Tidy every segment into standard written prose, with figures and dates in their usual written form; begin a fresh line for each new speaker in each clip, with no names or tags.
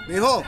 Miho.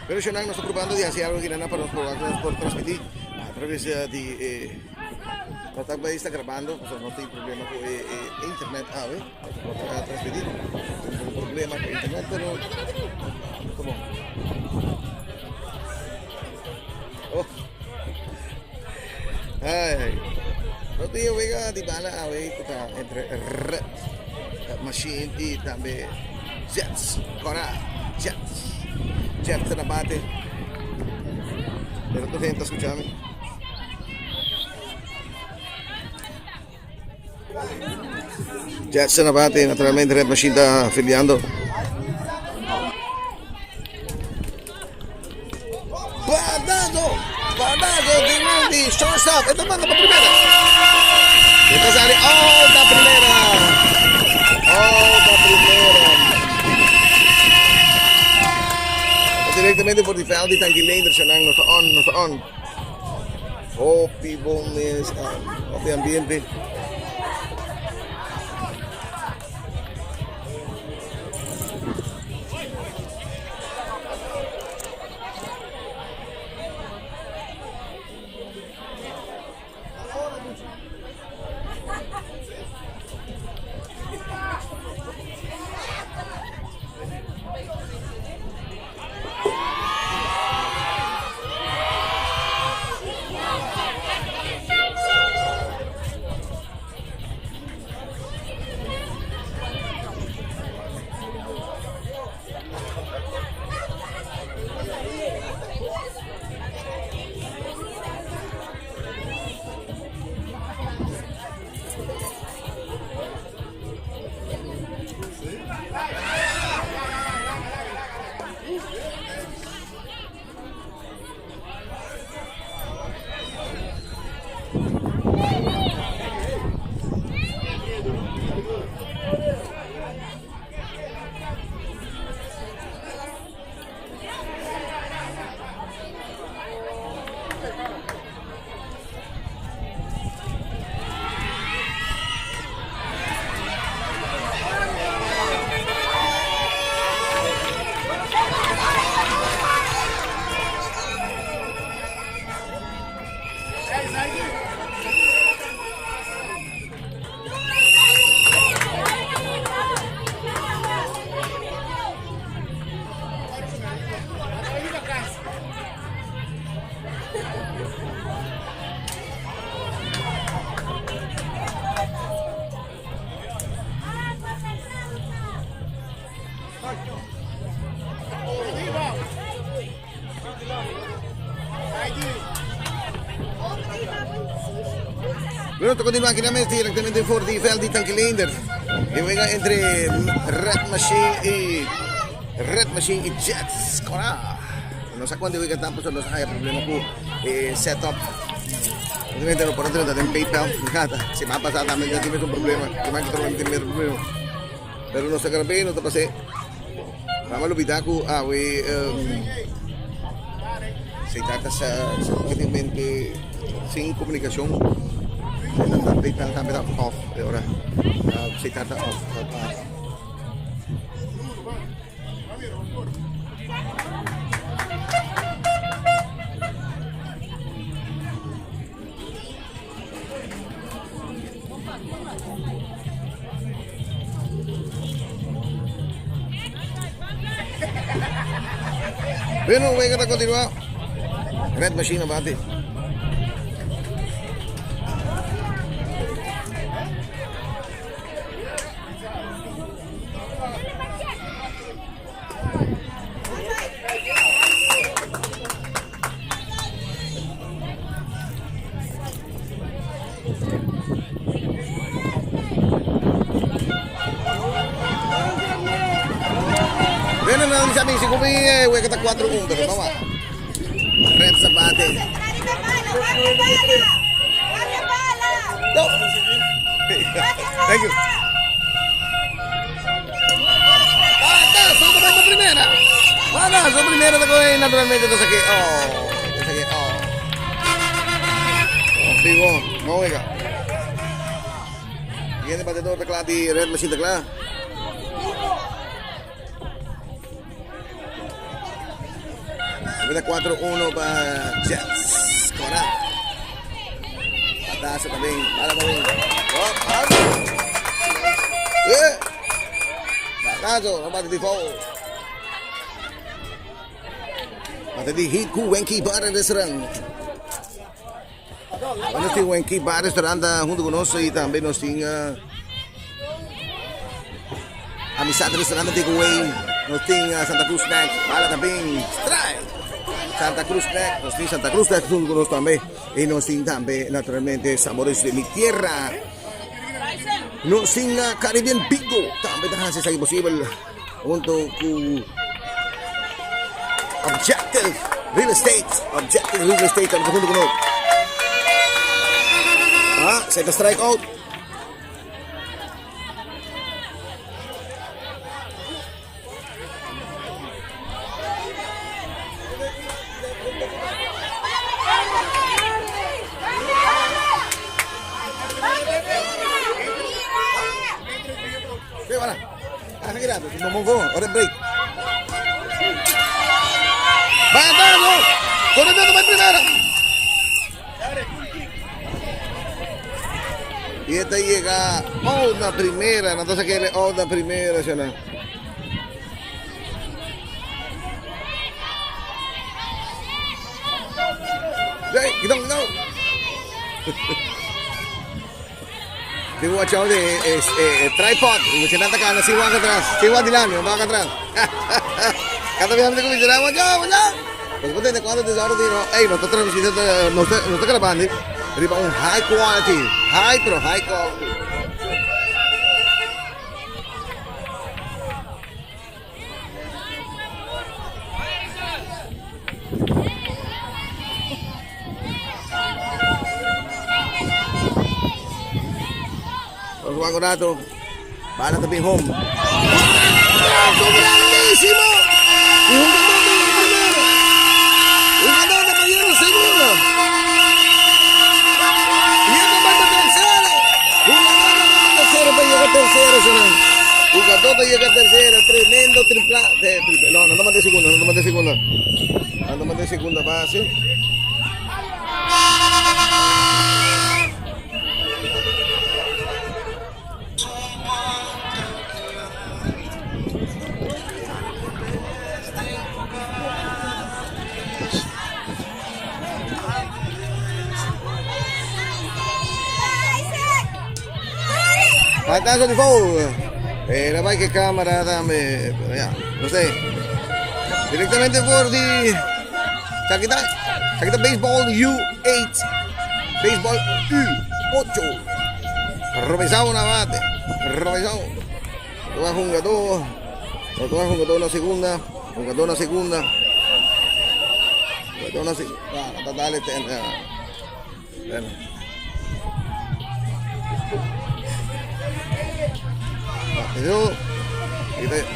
Pero shonnan nos ta probando di hasi algo kinan pa nos por wak nos por transmiti a traves di e nos ta bai sta grabando pasobra nos tin problema ku e internet awe nos no por a transmiti tin un problema ku internet pero ta bon. Oh. Ay. No tin wega di bala awe ku ta entre Red Machine i tambe Jets. Kora Jets. Jets ta na bate. Pero tur hende ta skucha mi. Jets ta na bate, naturalmente Red Machine ta filiando. Batazo, batazo di Randy, shortstop, e ta manda pa primera. E ta sali out na primera. Out na primera. Directamente for di veld di Tanki Leenders, nan no ta on, no ta on. Hopi bon mes, hopi ambiente. Bueno, ta continua aki na mes directamente for di veld di Tanki Leenders. E wega entre Red Machine y Red Machine y Jets. Cora. No sa cuánto wega ta, pasobra nos a haya problema cu e setup. Obviamente no por a drenta den PayPal. Nada. Semana pasada tambe ya tin mes un problema. Semana que otro tin mes problema. Pero nos ta grabé, nos ta pasé. Vamos a olvidar cu awe um, se trata sa, sa prácticamente sin comunicación. Se trata PayPal tambe ta off e ora. Uh, se trata off. Uh, Bueno, wega ta continua. Red Machine abate. Bueno, no, mis amigos, si come wega ta 4-1, pero no va. Red Sabate. No. Thank you. Batazo pa primera. Batazo primera ta coge naturalmente ta saque. Oh, ta saque. Oh. Oh, vivo. No oiga. Viene batedor ta kla di Red Machine ta kla. Tambe ta 4-1 pa Jets. Cora. Patazo también. Bala también. Oh, ah. Yeah. Batazo, no bate di foul. Bate di hit ku Wenky Bar and Restaurant. Nos tin Wenky Bar Restaurant hunto ku nos y tambe nos tin uh, Amistad Restaurant Takeaway. Nos tin uh, Santa Cruz Snack. Bala también. Strike. Santa Cruz Snack. Nos tin Santa Cruz Snack junto con nos también. Y nos tin también, naturalmente, Sabores de mi Tierra. Nos tin uh, Caribbean Bingo. Tambe ta haci esaki posibel. Hunto cu Objective Real Estate. Objective Real Estate tambe junto cu nos. Ah, se ta strike out. Ora break. Bandano! Corredor vai primera. Y esta llega oh, na primera. No se quiere oh, na primera, ¿sí no? Hey, quitado, quitado. Tin watch out eh, es, eh, tripod. Mucha tanta cana, si wak atrás. Si wak dilan, wak atrás. Cada vez me digo, watch out, watch out. Pues ponte de cuando te ahora digo, hey, no está transmitiendo, no está, no está grabando. Riba un high quality, high pero high quality. Vamos un rato. Bala también home. ¡Batazo grandísimo! Y un jugador de primero. Un jugador de mayor seguro. Y esto va a tercero. Jugador de tercero va a llegar tercero, señor. Jugador de llega tercero. Tremendo tripla. De, no, no toma de segunda, no toma de segunda. No toma de segunda base. Batazo di foul. Pero vai que cámara dame. Pero ya, no sé. Directamente por di. Sakita, Sakita Baseball U8. Baseball U8. Robesao na bate. Robesao. Va jugador. Va jugador na segunda. Jugador na segunda. Jugador na segunda. Ah, dale, ten. Bueno. Eso.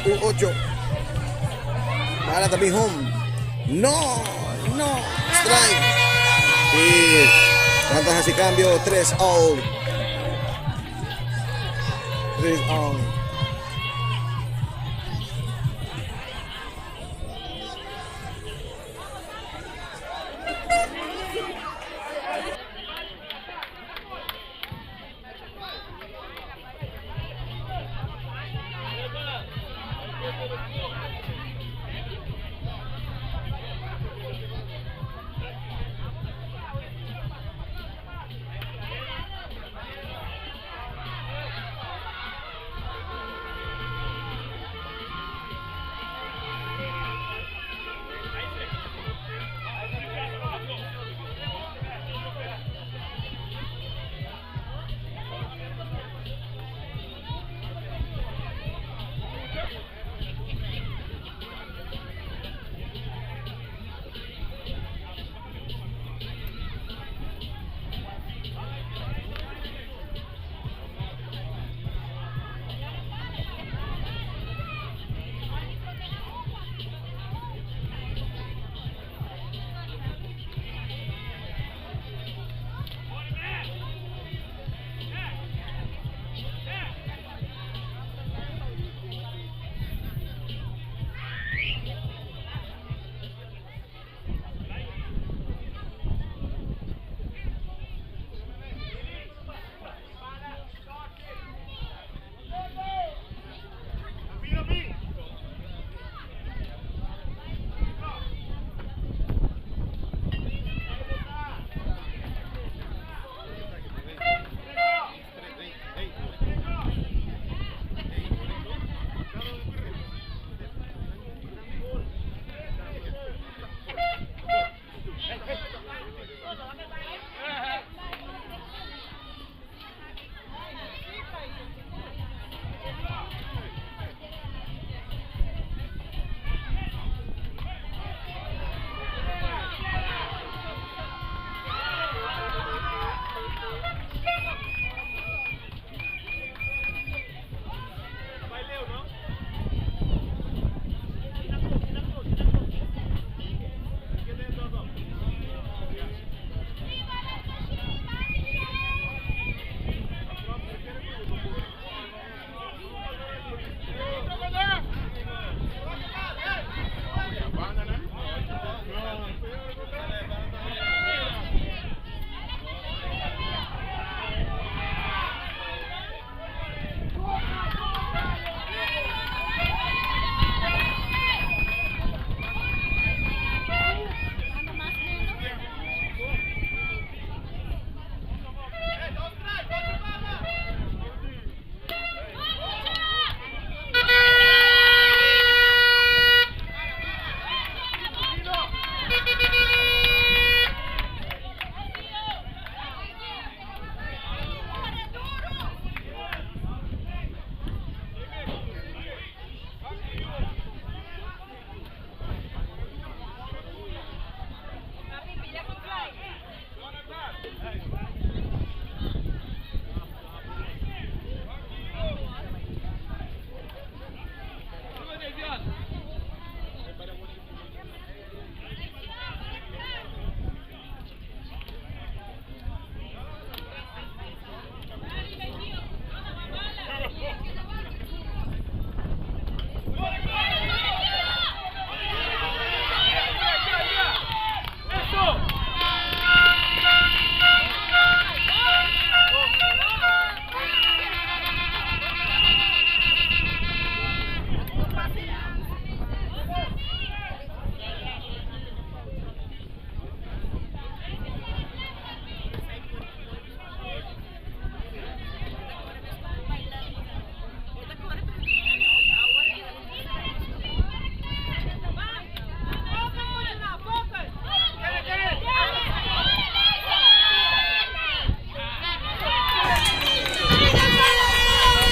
U8. Para también home. No, no. Strike. Y cuántas así cambio? 3 all. 3 all.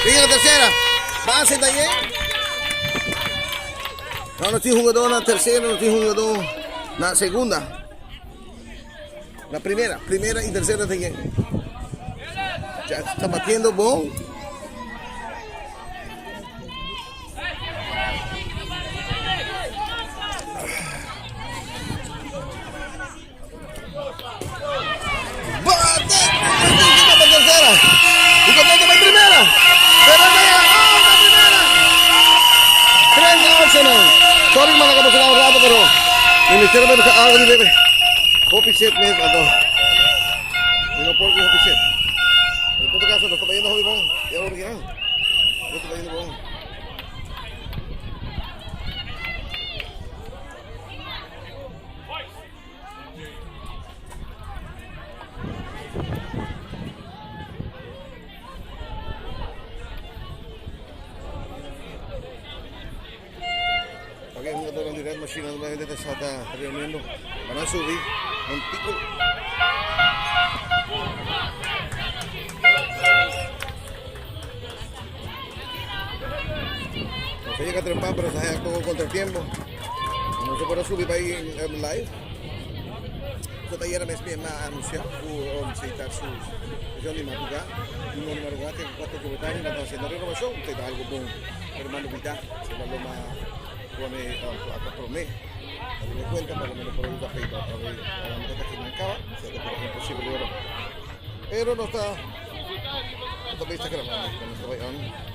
Sigue la tercera. Base taller. No, no tin hungadó na tersera, no tin hungadó na segunda. Na primera, primera i tersera ta yen. Ya ta batiendo bon. Bate! Pa tercera. Y contento pa primera. Pero no llega. ¡Oh, pa primera! 3 Arsenal. Sorry man, nakabusin un rato, pero mi mister me busca algo di bebe. Hopi set mes, anto. Mi no por ku hopi set. En todo caso, nos ta bayendo hopi bon. Ya original. Nos ta bayendo bon. Ok, jugador di Red Machine nuevamente ta sa reuniendo. Van a subir un pico. No se llega a trepar, pero se hace poco contratiempo. No se puede subir para ahí en live. Esta taller mes bien a anunciar ku si ta su sesión di madrugá. Un di madrugá te 4 di tardi nan ta haciendo renovación. Te ta algo bon. Pero mas lubida, se va lo mas pone placa promé. A tene cuenta por lo menos por un café y a ver a la mitad que nan caba. Se ta pero imposible oro. Pero no está no está bista grabando cuando está on.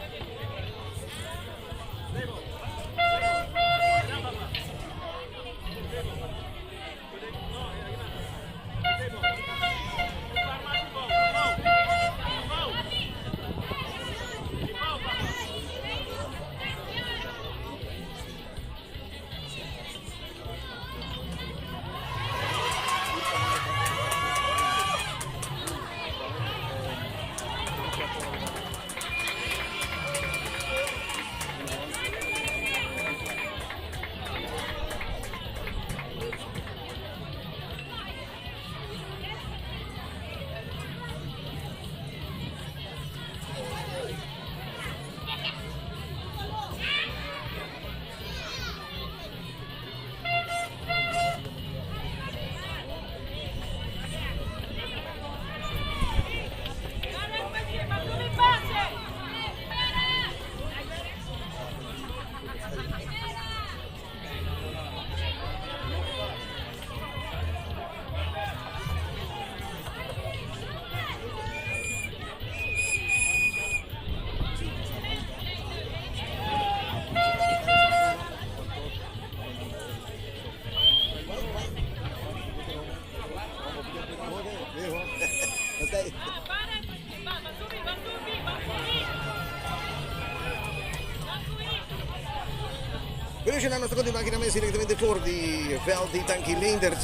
Bueno, nos ta continua aki na mes directamente for di veld di Tanki Leendert.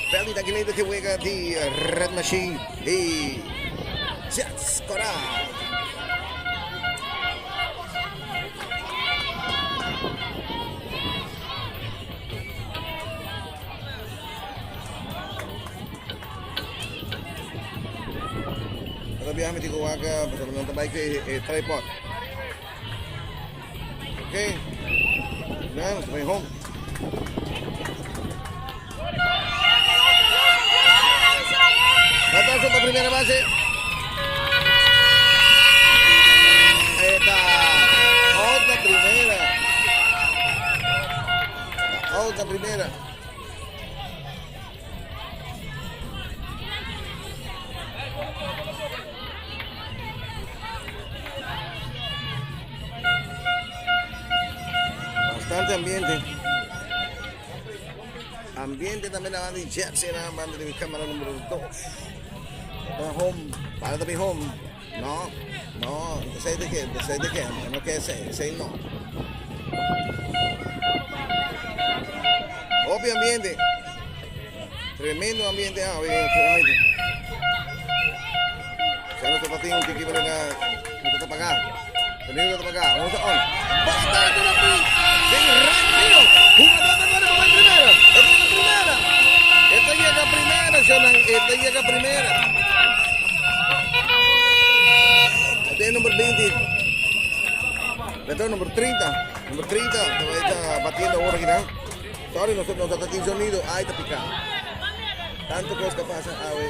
Veld di Tanki Leendert ke wega di Red Machine y Jets Coral. Cada biaha mi tin ku wak pasobra nan ta bai ku e tripod. Ok. Nan nos ta bai home. Batazo pa primera base. Ahí está. Otra primera. Otra primera. Bastante ambiente. Ambiente también la banda de Jets en la banda de cámara número 2. Home, para también home. No, no, sei de qué, sei de qué, no que sei, sei no. Obvio ambiente. Tremendo ambiente ah, oye, tremendo. Ya no está un tiki para la no está pagado. Sonido está pagado. Vamos a on. Batazo na pin. Den rápido. Jugador de nuevo va en primera. Esta llega primera. Esta llega primera, Shonan. Esta llega primera. Este es número 20. Este es número 30. Número 30. Está batiendo ahora aquí, ¿no? Sorry, nosotros no está sonido. Ay, está picado. Tanto cosas que pasan. Ah, güey.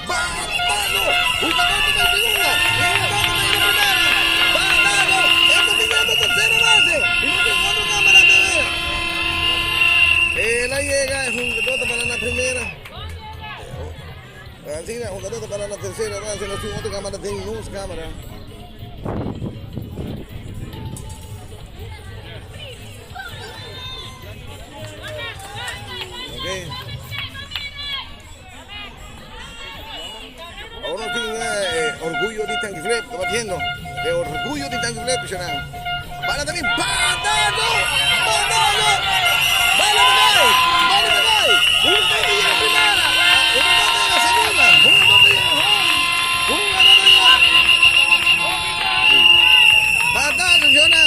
¡Batalo! Jugador de la segunda, jugador de la primera. ¡Batalo! Está pillando tercera base. Y no tiene otra cámara de ver. Él llega, es un jugador para la primera. Así, jugador para la tercera base. No tiene otra cámara, tiene dos cámaras. Ok. Ahora no tiene orgullo di Tanki Flip, está batiendo. De orgullo di Tanki Flip, Shana. Bala también, ¡Batazo! ¡Batazo! ¡Bala también! ¡Bala también! Uno dos llega primera, uno dos llega segunda, uno dos llega home, uno dos llega. Batazo, Shana.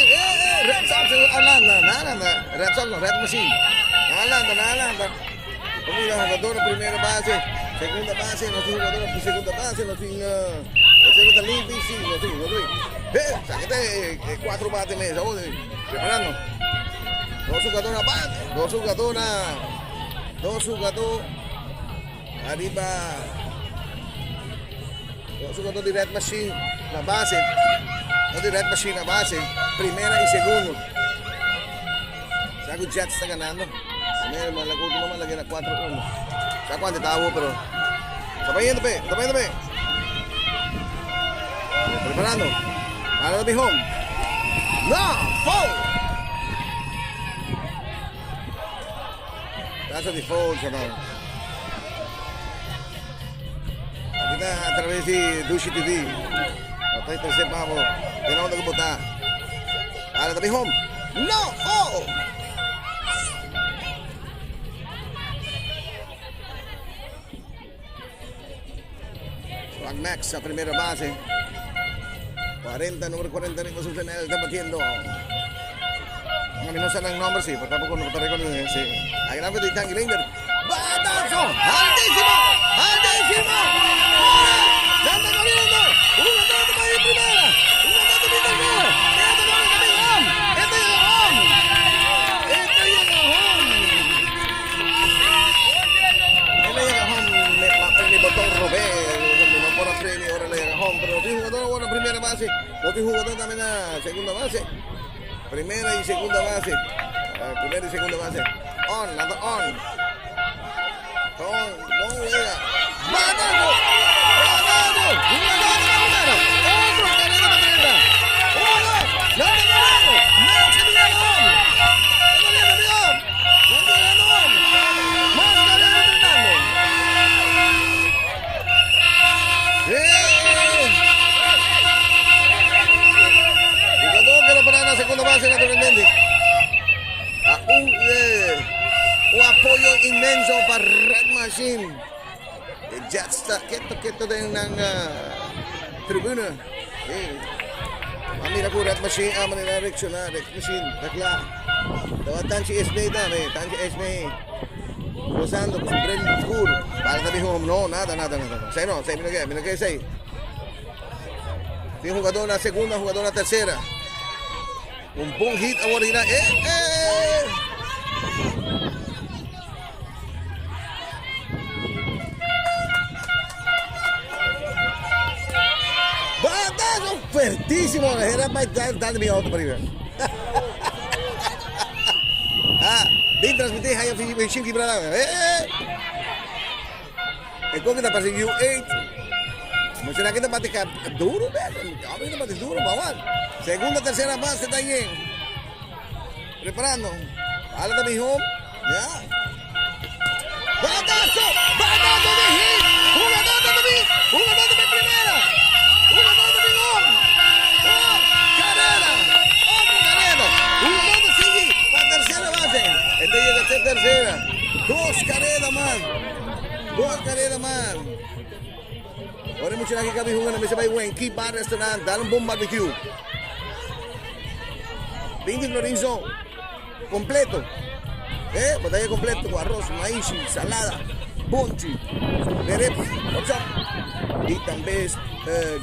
Red Sox, Alanda, nada, Red Sox, no, Red Machine. Alanda, Alanda. Mira, jugador primera base, segunda base, no tiene jugador de segunda base, no tiene tercera está limpio, sí, no tiene, no tiene. Sáquete cuatro bates mesa, oh, preparando. Dos jugadores bate, dos jugadores, dos jugadores arriba. Dos jugadores de Red Machine na base. Dos de Red Machine na base, primera y segundo. Saco Jets está ganando. Primero, la última más la gana 4-1. ¿Sabes cuánto estaba, pero está yendo, pe, está yendo, pe. Preparando. Ahora de home. No, foul. That's a default, chaval. Aquí está a través de Dushi TV. Está tercer pavo. Tenemos que botar. Ahora de home. No, foul. Max a primera base. 40, número 40, Nico Susanel está batiendo. A mí no salen nombres, sí, pero tampoco no te sí. Ahí grande de Tangi Linder. ¡Batazo! ¡Altísimo! ¡Altísimo! ¡Fuera! ¡Ya está corriendo! ¡Uno, dos, para ir primera! ¡Uno, dos, para ir tercera! ¡Este no es home! ¡Este llega home! ¡Este llega home! Él llega home, me mi botón robé, no por freno, ahora le llega home, pero tiene jugador bueno primera base, no tiene jugador también a segunda base. Primera y segunda base. Primera y segunda base. On, nada on. On, no llega. ¡Batazo! ¡Batazo! ¡Una, dos, primera! ¡Otro carrera de primera! ¡Uno! ¡Nada, nada! inmenso pa Red Machine. E Jets ta keto keto den nan tribuna. A mira ku Red Machine a manera reacciona. Red Machine ta kla. Tawa Tanchi Esmee tambe. Tanchi Esmee gozando ku su bril skur. Bala ta bin home. No, nada, nada, nada. Esei no, esei mi no ke, mi no ke esei. Tin jugador na segunda, jugador na tercera. Un bon hit awor hina. Eh, eh! Batazo fuertísimo. Era para dar mi auto para arriba. Ah, bin transmitir haya fi shin quebrada. Eh! E kon ki ta pasa U8. Menciona ki ta bate ka duro be. Hombre ta bate duro bawal. Segunda, tercera base ta yen. Preparando. Bala ta bin home. Ya. Batazo! Batazo de hit! Jugador ta bin! Jugador ta bin primera! Jugador ta bin home! Oh, carrera! Otro carrera! Jugador ta sigui pa tercera base. Este llega a ser tercera. Dos carrera man. Dos carrera man. Ora mucha que cabe junga na mesa bay Wenky Bar Restaurant, dar un bon barbecue. 20 Lorenzo, completo. Eh, batalla completo con arroz, maíz, salada, bonchi, perepa, what's up? Y también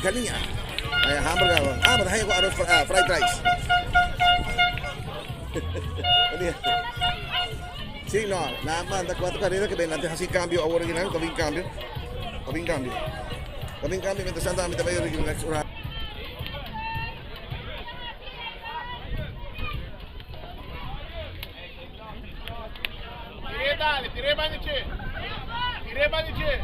galiña. Ay, hamburger. Ah, batalla con arroz fried rice. Sí, no, nan manda cuatro carrera que ven antes así cambio ahora que nan, también cambio. También cambio. También cambio mientras tanto a mí también yo next hora.
Tire dale, tire baniche. Tire baniche.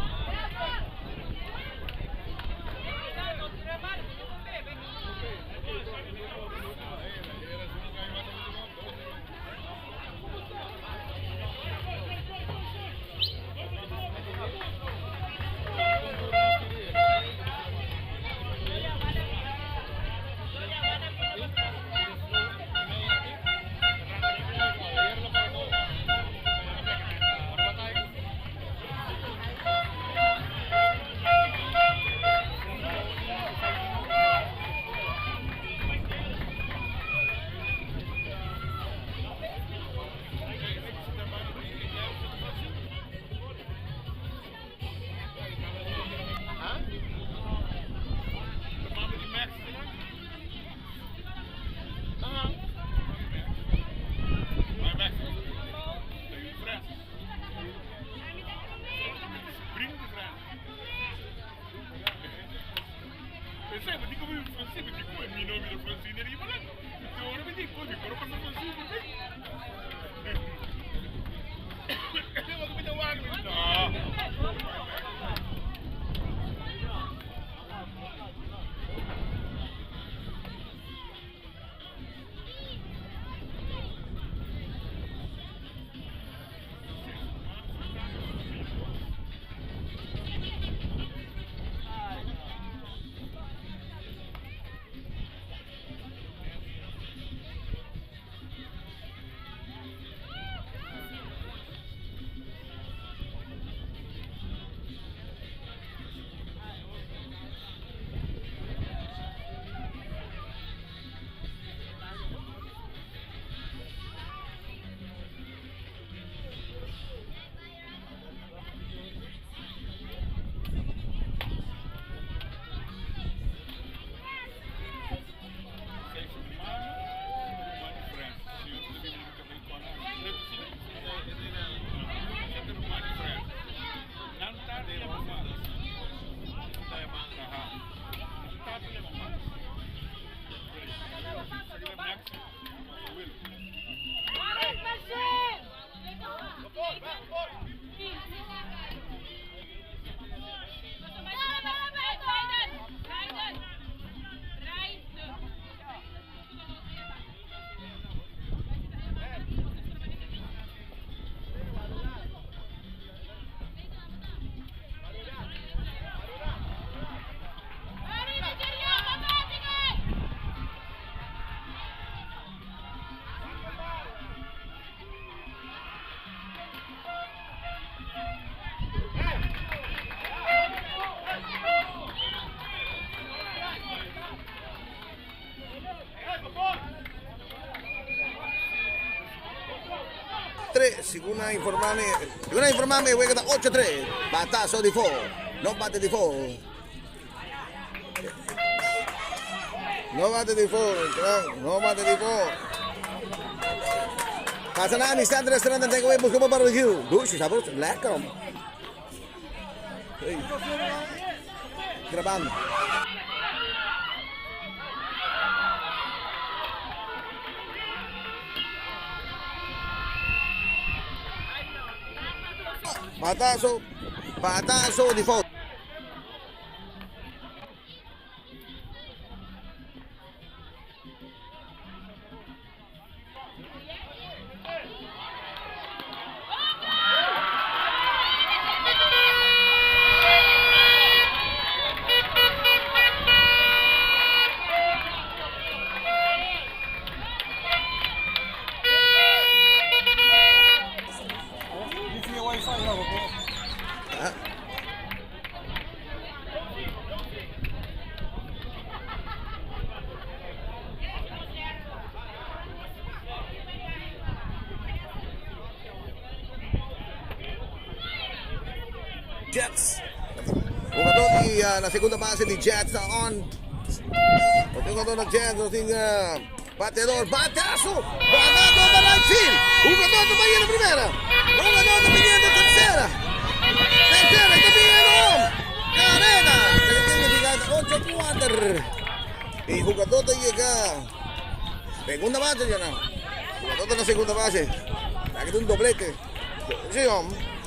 Segun a informa mi, segun a informa mi, wega ta 8-3. Batazo di fo. No bate di fo. No bate di fo, no bate di fo. Pasa na Amistad Restaurant and Takeaway, busca bo barbecue. Dushi, sabroso, lekker. Hey. Grabando. Batazo, batazo di fout. Jets. Jugador di uh, na segunda base di Jets na on. O jugador na Jets, no tin uh, bateador, batazo, batazo para right field. Jugador ta bayendo primera. Jugador ta viniendo tercera. Tercera, ta viniendo home. Carrera. 8-4. Y jugador ta llega. Segunda base ya no. Jugador ta na segunda base. Aquí un doblete. Sí, hombre.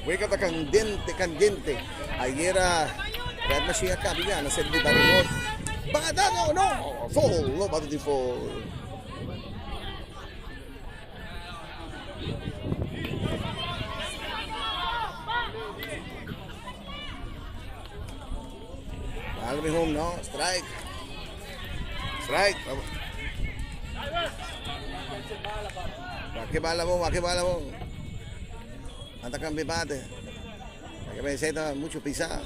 Wega ta candente, candente. Ayera Red Machine a cabi gana ser di Barry Bata no, no. Foul, no bata di foul. Alvin home, no. Strike. Strike. Wak bala bon, wak bala bon. Anda cambia bate. La camiseta mucho pisada.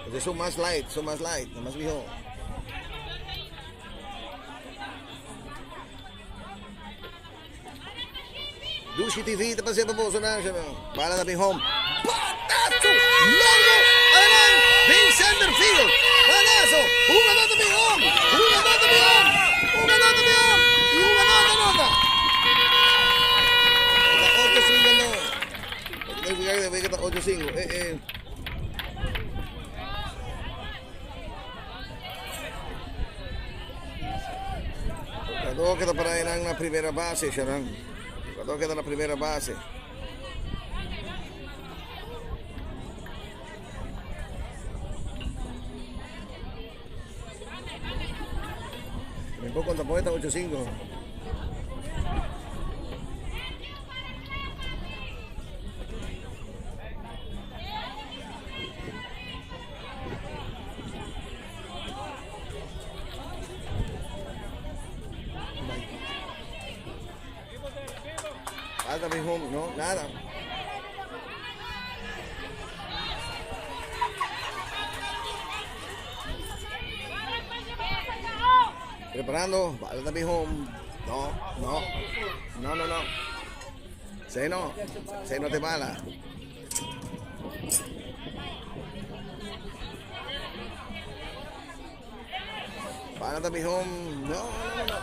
Entonces son más light, son más light, más viejo. Dushi TV ta pasea pa boso nan, Bala ta bin home. Batazo! Largo! Adelante! Den center field! Balazo! Jugador ta bin home! Jugador ta bin home! Jugador ta bin home! Y jugador ta nota! Ta 8-5 no. Ta 8-5. Eh, eh. Jugador keda para einan na primera base, Sharon. Jugador keda na primera base. Me pongo contra poeta 8-5. Falta mi home, no, nada. Preparando, falta mi home. No, no, no, no, no. Se no, se no te bala. Bala ta mi home. No, no, no.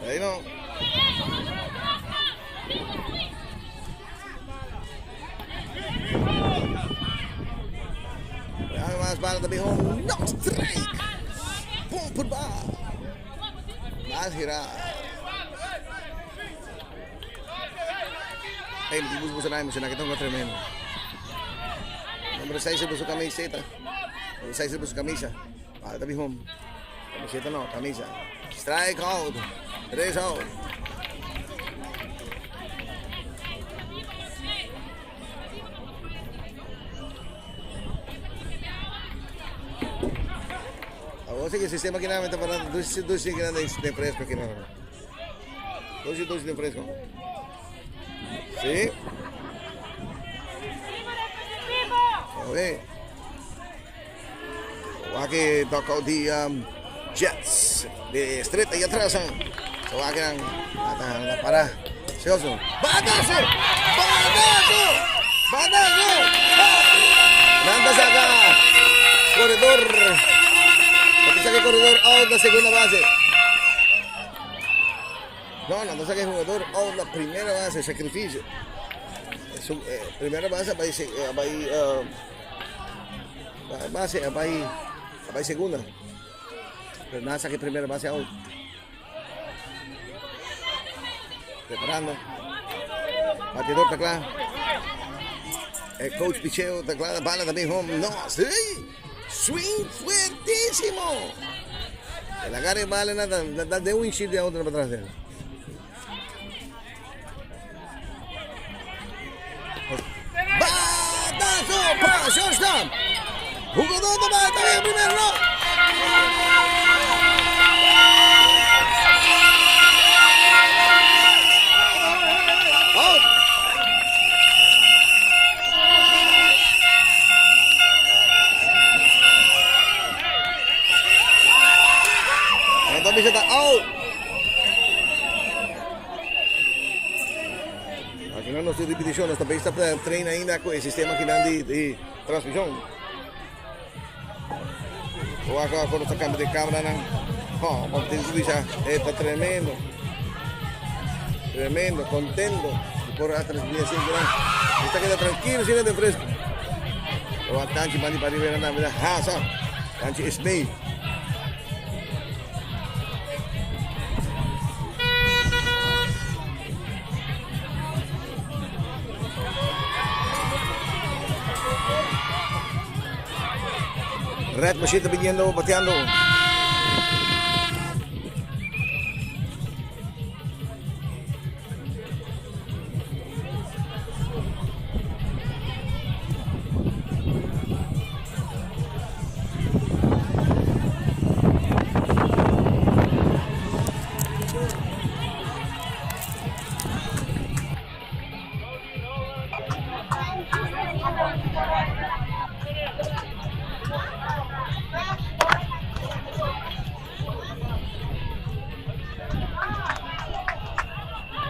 Ahí no. Además, bala ta mi home. No strike. Pum, por ba. Mas gira. Hey, mi bus bus na emocionado que tengo tremendo. Número 6 por su camiseta. Número 6 por su camisa. Bala ta mi home. Camiseta no, camisa. Strike out. 3 out. Awor si e sistema aki nan ta para dushi dushi aki nan den fresco aki nan. Dushi dushi den fresco. Si. Oye. Wak e knockout di um, Jets. De straight ahí atrás. Sa wak nan. Ata na para. Serioso. Batazo! Batazo! Batazo! Nanda saca. Corredor. Saca el corredor out la segunda base. No, no, no saca el jugador out la primera base, sacrificio. Su, eh, primera base va a bai, uh, base, bai, bai segunda. Pero nada, saque primera base out. Preparando. Batidor está claro. El coach picheo está claro. Bala también home. No, sí. Swing fuertísimo. El agarre vale nada. De un inch de otro para atrás de él. Batazo para shortstop. Jugador de bate también primero. No. Out. Entonces está out. Aki nan nos tin ripitishon, nos ta bezig ta train ainda ku e sistema kinan di di transmishon. Wak wak nos ta kambia di kameranan. Oh, pa tin ku bisa, e ta tremendo. Tremendo, contento por a transmiti así kinan. Esta keda tranquilo sin den fresco. Wak tanchi bandi pa riba nan mira ha sa. Tanchi Ismail. Red Machine está viniendo, bateando.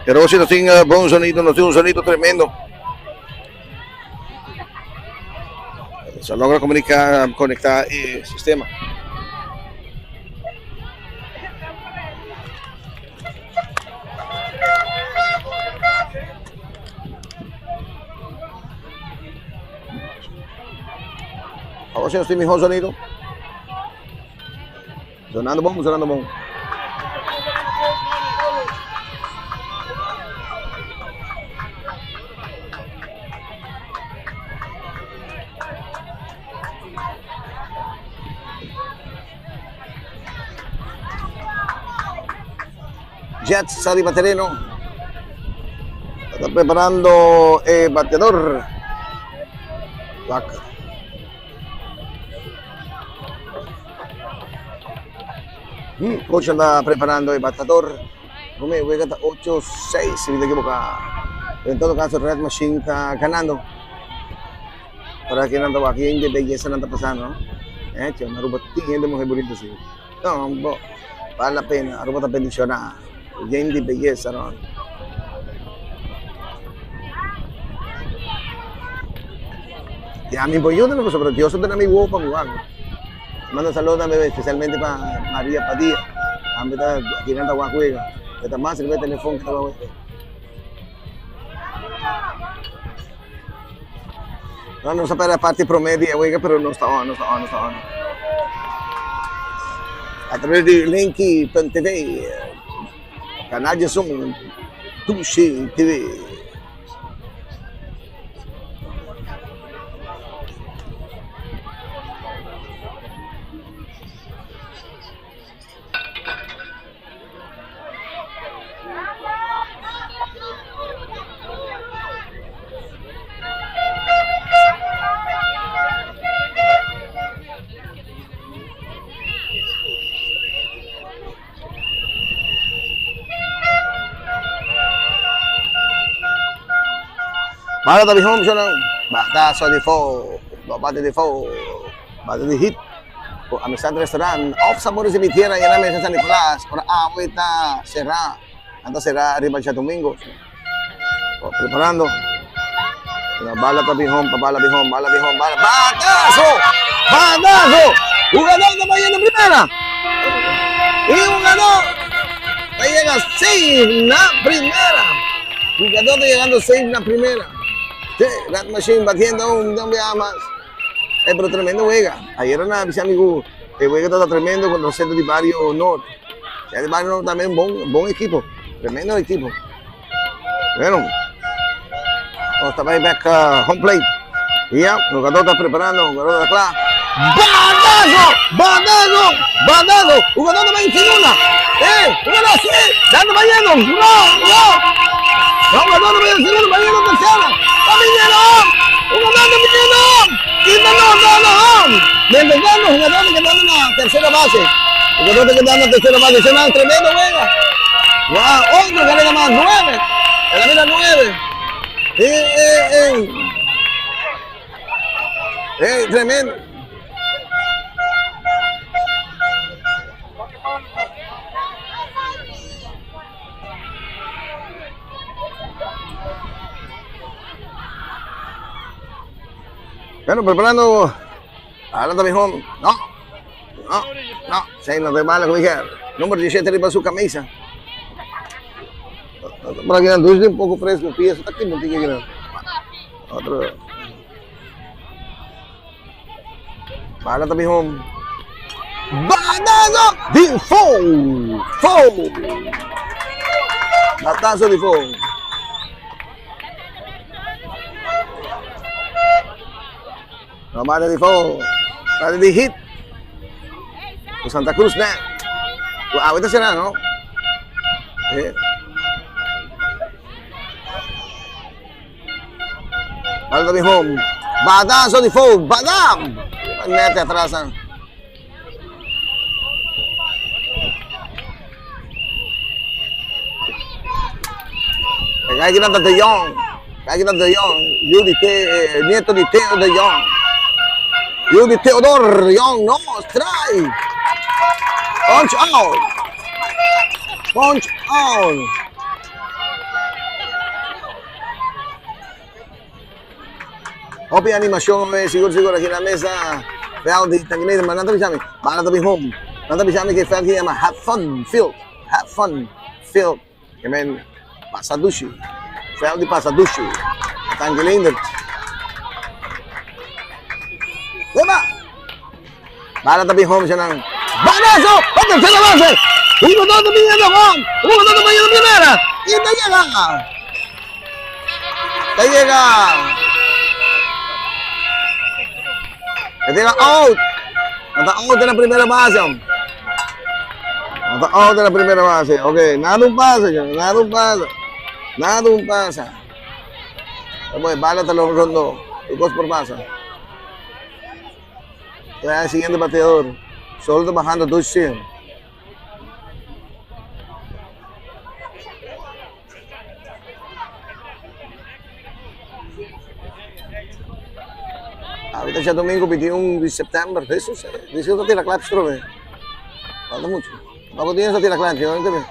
Pero si no tin bon sonido, no tin un sonido tremendo. Se logra comunicar, conectar el sistema. Awor si nos tin mihó sonido. Sonando bon, sonando bon. Jets sa riba tereno. Está preparando el bateador. Vaca. Coach anda preparando el bateador. Rome juega hasta 8-6, si no me equivoco. En todo caso, Red Machine está ganando. Para que nanda aquí de belleza nanda pasando, no? Eh, Aruba tin hende muher bonito asina. No, bo, vale la pena. Aruba ta bendiciona. Yen di belleza, no? Y a mi por yuda, no, pero Dios ta mi wowo pa mi wak. Manda saludo tambe especialmente pa Maria Padilla. Tambe ta aki nan ta wak wega. E ta mas riba e telefon ke ta wak wega. No, nos a perde parti prome di e wega, pero nos ta on, nos ta on, nos ta on. A través di Linky.tv, Canal 11, Dushi TV. Bala ta bihom siya ng bata sa di fo, bate di fo, bate di hit. Ku Amistad Restaurant òf Sabores de mi Tierra yena mesa San Nicolas ora awe ta será. Nan ta será riba djadumingo. Preparando. La bala ta bin home, pa bala bin home, bala bin home, bala. Batazo! Batazo! Jugador ta bayendo primera. Y jugador ta llega safe na primera. Jugador ta llegando safe na primera. Sí, Rat Machine batiendo un don biaha mas. Eh, pero tremendo wega. Ayer na bisa mi ku e wega ta tremendo contra Centro di Barrio Norte. Centro di Barrio Norte también bon, bon equipo. Tremendo equipo. Bueno, nos ta bai back uh, home plate. Ya, jugador ta preparando, jugador ta kla. Batazo! Batazo! Batazo! Jugador ta bai segunda. Eh, jugador sí, dando bayendo. No, no. Jugador ta bayendo segunda, bayendo tercera. Ta viniendo. Jugador ta viniendo. Quita no, no, no. Mientras tanto, jugador ta quedando en la tercera base. Jugador ta quedando en la tercera base. Es una tremenda juega. Wow, otro carrera más, 9. En la mira 9. Eh, eh, eh. Eh, tremendo. Bueno, preparando. Adelante, mijo. No, no, no. Se nos de mala, como dije. Número 17 riba su camisa. Por aquí dulce un poco fresco, pie, está aquí, Otro. Bala ta miho. Batazo di foul. Foul. Batazo di foul. No bata di foul. Bata di hit. Ku Santa Cruz na. Ku awe ta sera, no? Eh. Bala ta bin home. Batazo di foul. Badam! Nete atras. Kaya kita De Jong. Kaya kita De Jong. Yu di Te, eh, nieto di Theo De Jong. Yu di Theodor De Jong. No, strike. Punch out. Punch out. Hopi animacion eh, sigur sigur aki na mesa. Veld di Tanguineira, maar nan ta bisa mi, bala ta bin home. Nan ta bisa mi ku e veld ki yama Have Fun Field. Have Fun Field. Ke men pasa dushi. Veld di pasa dushi. Na Tanguileindert. Leba! Bala ta bin home siya nan. Balazo! Pa tercera base! Jugador ta bin yendo home! Jugador ta bin yendo primera! Y ta llega! Ta llega! Ta llega out! Ta out na primera base. Ta out na primera base. Ok, nada un pasa, nada un pasa. Nada un pasa. Bala ta lo rondo. Tur cos por pasa. Ya, siguiente bateador. Solo ta bajando dos cien. Ahorita ya domingo 21 de septiembre. Eso es. Dice que tira claps, creo. Falta mucho. Tampoco tienes a tira claps, ¿no?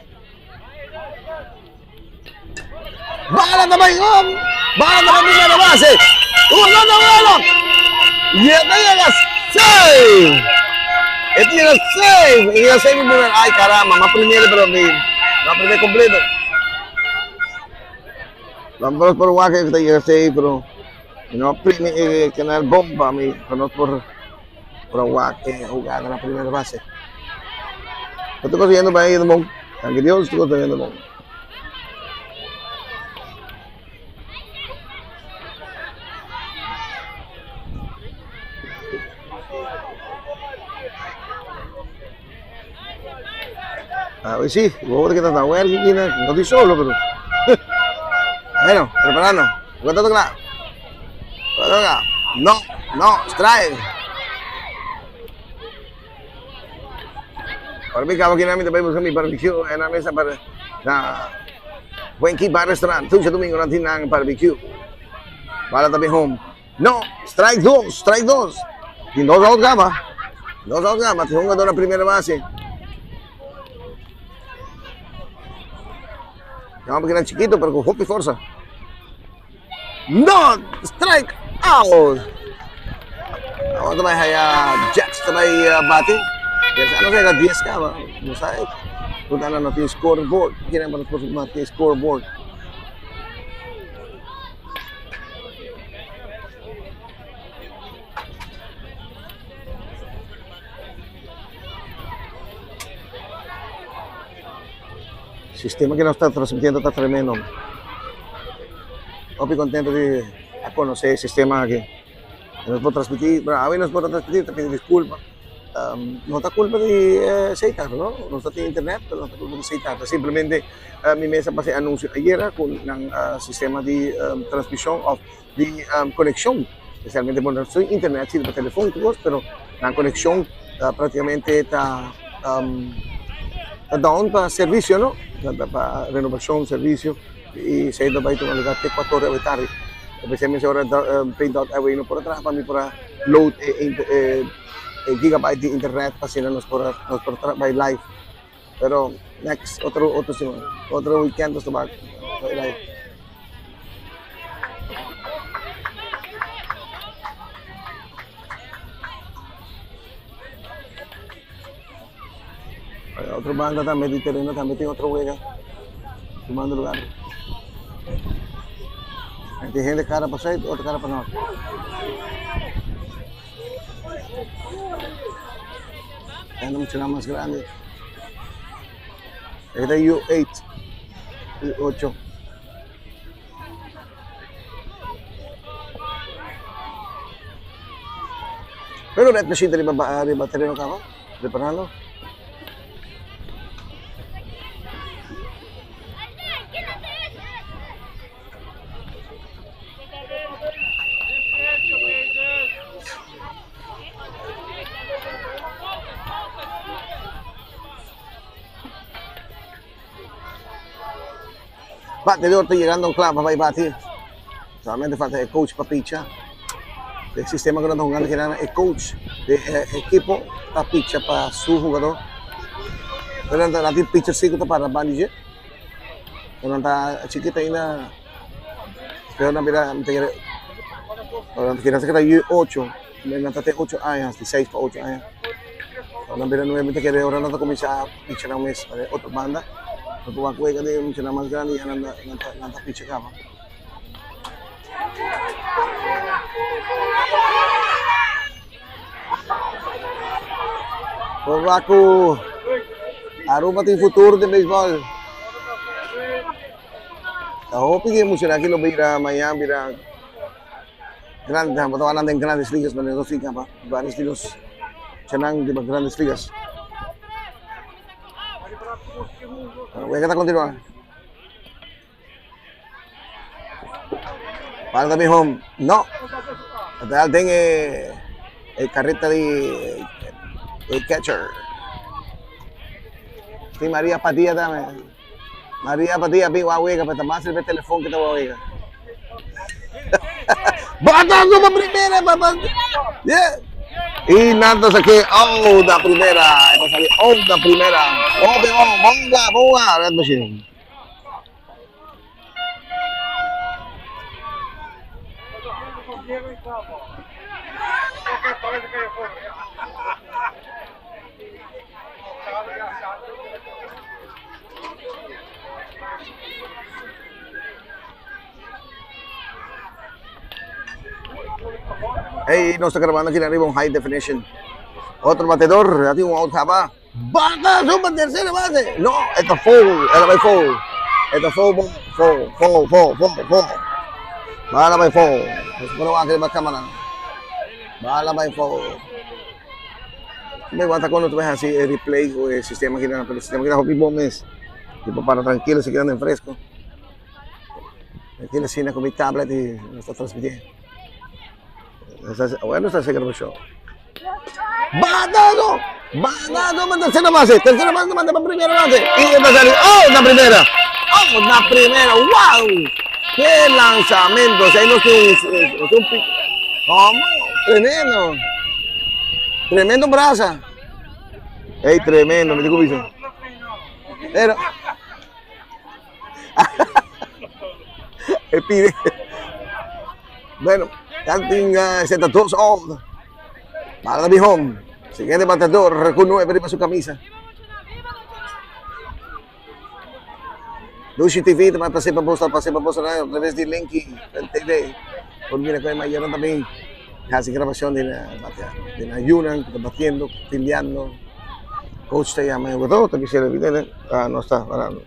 Bala ta bai home. Bala ta bai primera base. Uno bala. Y esta llega safe. Esta llega safe. Llega safe en primer. Ay, caramba, más primero, pero mi. No primer completo. Vamos por un que llega safe, pero no primer eh, canal bomba mi, pero no por por un que jugada en la primera base. Yo estoy consiguiendo para ir, Dank Dios, estoy consiguiendo. A ver si, vos que estás no estoy solo, pero. Bueno, preparando. ¿Cuánto toca? No, no, strike. Ora mi caba kinan mi ta bay busca mi barbecue en na mesa para na Buen Key Bar Restaurant. Tur domingo nan tin nan barbecue. Bala ta bin home. No, strike dos, strike dos. Tin dos out caba. Dos outs ya, mas hungador na primera base. Ya un poquito chiquito, pero con hopi forza. No! Strike out! Awor ta bai haya Jets ta bai bati. Ano kaya 10 ka ba? No sabe. Punta na no tin scoreboard. Kina pa no tin scoreboard. Sistema que nos ta transmitiendo ta tremendo. Hopi contento di a conoce e sistema aki. Nos por transmiti, bueno, awe nos por transmiti, ta pidi disculpa. No ta culpa di Seitar, no? Nos ta tin internet, pero no ta culpa di Seitar. Ta simplemente mi mes a pasa e anuncio ayera cu nan sistema di transmision of di conexion, especialmente bo no tin internet sirbi pa telefon tur cos, pero nan conexion practicamente ta ta down pa servicio no, pa renovacion servicio y esey ta bay tuma lugar te cuatro ora di tardi. Especialmente ora Paint Dot Awe no por a traha pa mi por a load e gigabyte di internet pa asina nos por a nos por a bay live. Pero next otro otro siman otro weekend nos ta bay live. Otro banda tambe di tereno tambe tin otro wega tumando lugar. Tin hende cara pa zuid, otro cara pa nort. Anda muchanan mas grandi. Esta ta U8, U8. Pero red machine ta riba riba tereno kaba, preparando. Batedor ta yegando kla pa bai bati. Solamente falta e coach pa picha. E sistema ku nan ta hungando kinan e coach di e ekipo ta picha pa su hugador. Pero nan ta tin picher si ku ta para banda di dje. Pero nan ta chikito ainda. Pero nan bira mi ta kere nan ta kere ta ocho. Nan ta tin ocho aña, di seis pa ocho aña. Nan bira nuebe mi ta kere ora nan ta kuminsá picha nan mes pa e otro banda. Nan por wak wega di muchanan mas grandi ya nan ta picha kaba. Por wak ku Aruba tin futuro den beisbòl. Ta hopi di e muchanan aki lo bira mañan bira Grande, bo ta wak nan den Grandes Ligas, pero nos tin kaba varios di nos chanan riba Grandes Ligas. Wega ta continua. Bala ta bin home. No. Ta den e e carreta di e catcher. Tin Maria Padilla tambe. Maria Padilla bin wak wega, pero ta mas riba e telefon ke ta wak wega. Batando pa primera, pa, yeah. Y nan ta saké out na primera. E ta sali out na primera. Hopi bon, bonga, bonga, Red Machine. Hey, nos ta grabando aquí arriba un high definition. Otro batedor, ya tin un out caba. Bata suba tercera base. No, esta foul, ela vai foul. Esta foul, foul, foul, foul, foul, foul. Bala vai foul. Nos por wak riba cámara. Bala vai foul. Me wanta cuando tu ves así el replay o el sistema que pero el sistema que hopi bom mes. Tipo para tranquilo, se quedan en fresco. Tranquilo, así con mi tablet y nos está transmitiendo. Bueno, está haciendo el show. Batado! Batado pa tercera base. Tercera base manda pa primera base. Y esta sale. ¡Oh! Na primera. ¡Oh! Na primera. ¡Wow! ¡Qué lanzamiento! O sea, ahí no es un, es un pico. ¿Cómo? Tremendo. Tremendo brasa. Ey, tremendo, mi dico bisa. Pero e pide. Bueno, ya tin 72 all. Bala di home. Siguiente batador con 9 riba su camisa. Dushi TV ta pase pa boso, pase pa boso a través di Linky TV. Por mira ku e mayornan también hasi grabacion di na batea, di na yunan ku ta batiendo, fildeando. Coach ta yama e jugador, ta bisa el bidene, ah no sta parando.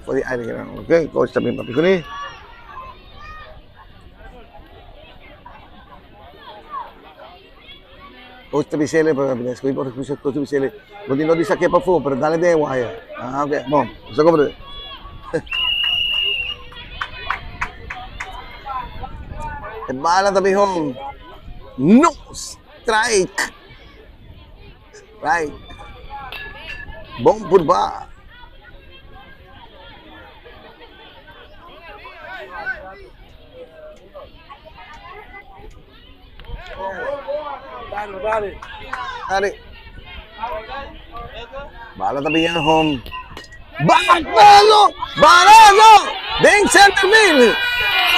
For di aire kinan, ok, coach ta bin papia kuné. Coach ta bisele pa escoge por coach ta bisele bo tin no di saque pafó pero dale den e waya ah ok bon bo sa comprende e bala ta bin home no strike strike bon purba. Dale. Bala ta bien home. Balazo! Balazo! Den center field.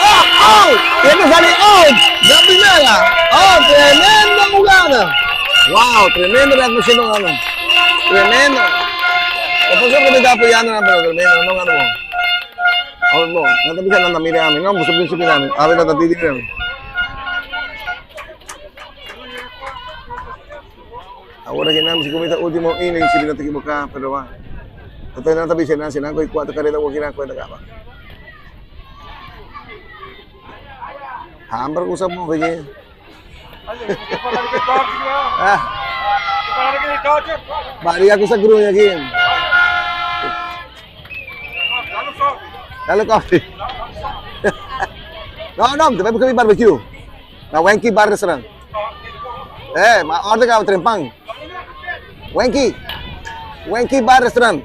Oh, oh! Tiene sali out. La primera. Oh, tremenda jugada. Wow, tremendo la actuación gana. Tremendo. Después que me está apoyando, pero tremendo, no gana. Oh, no, no te pisan nada, mire a mí, no, pues principio a mí. A ver, no te digo. Ahora que nada, si comita último inning, si no te equivocas, pero va. Entonces no te pisan nada, si no hay cuatro carreras, voy a cuenta acá. Hamburger usa mo, oye. Ah. Maria com essa grunha aqui. Dale coffee. No, no, te voy a barbecue. Na Wenky Bar Restaurant. Eh, ma order ka trempang. Wenky. Wenky Bar Restaurant.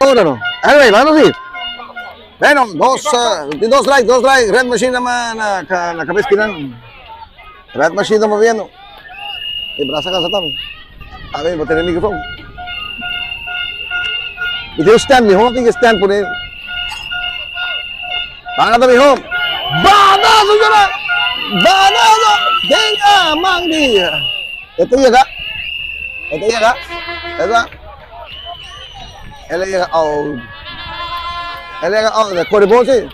Ora no. Anyway, vamos ir. Bueno, dos, dos strike, dos strike. Red Machine na, na, na, na cabeza kinan. Red Machine está moviendo. E brasa casa también. A ver, voy a tener el micrófono. Y tiene stand, mijo, tiene que stand por él. Banazo, mijo. Banazo, llora. Banazo. Venga, Mandy. Este llega. Este llega. Esta. El a yega out. El a yega out. El a kore bon si.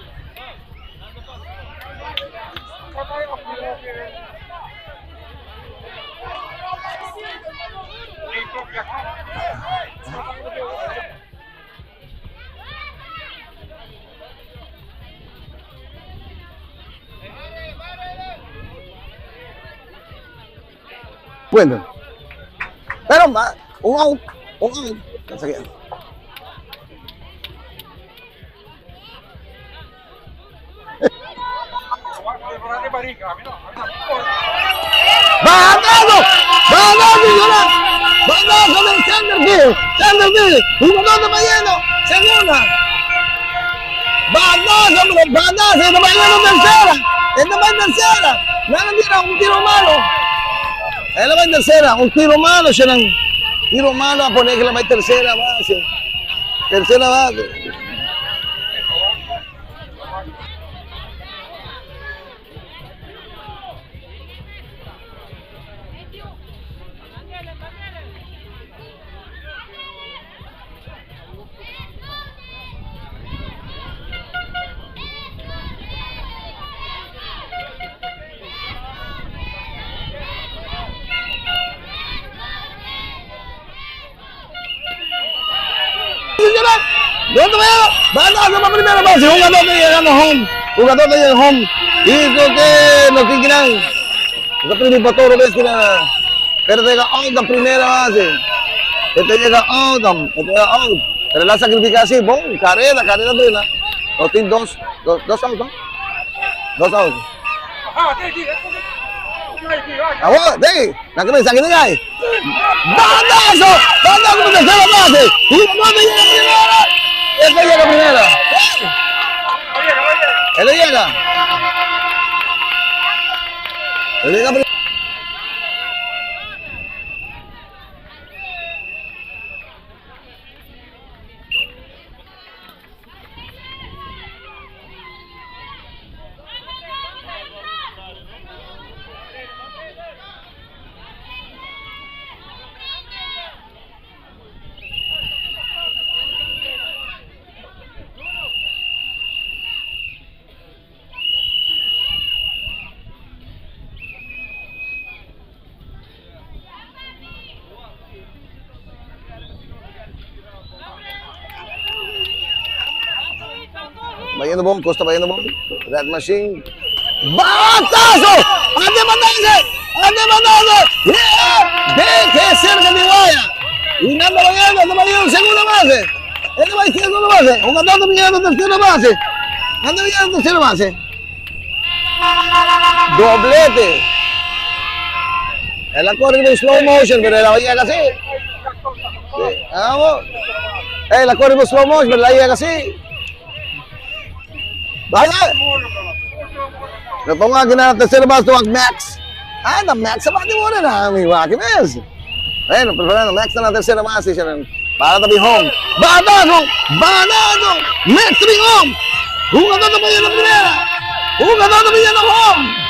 Bueno. Pero ma, un out, un out. Sige. Banazo! Banazo, señora! Banazo del Centerfield! Centerfield! Jugador de Bayeno! Segunda! Banazo, pero banazo! Está bayendo tercera! Está va en tercera! Nada tira un tiro malo. Él va en tercera, un tiro malo, Shenan. Tiro malo a poner que la va en tercera base. Tercera base. ¿Dónde va? Va a primera base. Jugador de llegando home. Jugador de llegando home. Hizo que no tienen. Esa primera toro ves que la pero llega out la primera base. Este llega out, este llega out. Pero la sacrifica así, bom, carrera, carrera de la. No tiene dos, dos, dos outs, ¿no? Dos outs. Awor, dey, na que mensaje de ahí. ¡Bandazo! ¡Bandazo por tercera base! ¡Y no llega primera! Este llega primera. Él llega. Él llega primero. Bayendo bom, Costa bayendo bom. Red Machine. ¡Batazo! ¡Ande mandase! ¡Ande mandase! ¡Yeah! ¡De que cerca de Guaya! Y anda bayendo, anda bayendo, segunda base. Anda bayendo, segunda base. Jugador de viniendo tercera base. Anda viniendo tercera base. Doblete. Él la corre en slow motion, pero la llega así. Sí, vamos. Eh, la corre en slow motion, pero la llega así. Vaya. Lo pongo aquí en la tercera base, Max. Ah, na Max, sa bate mo na mi waki mes. Bueno, preparando Max na la tercera base, para tabi home. Banazo, banazo, Max tabi home. Jugador de la primera. Jugador de home.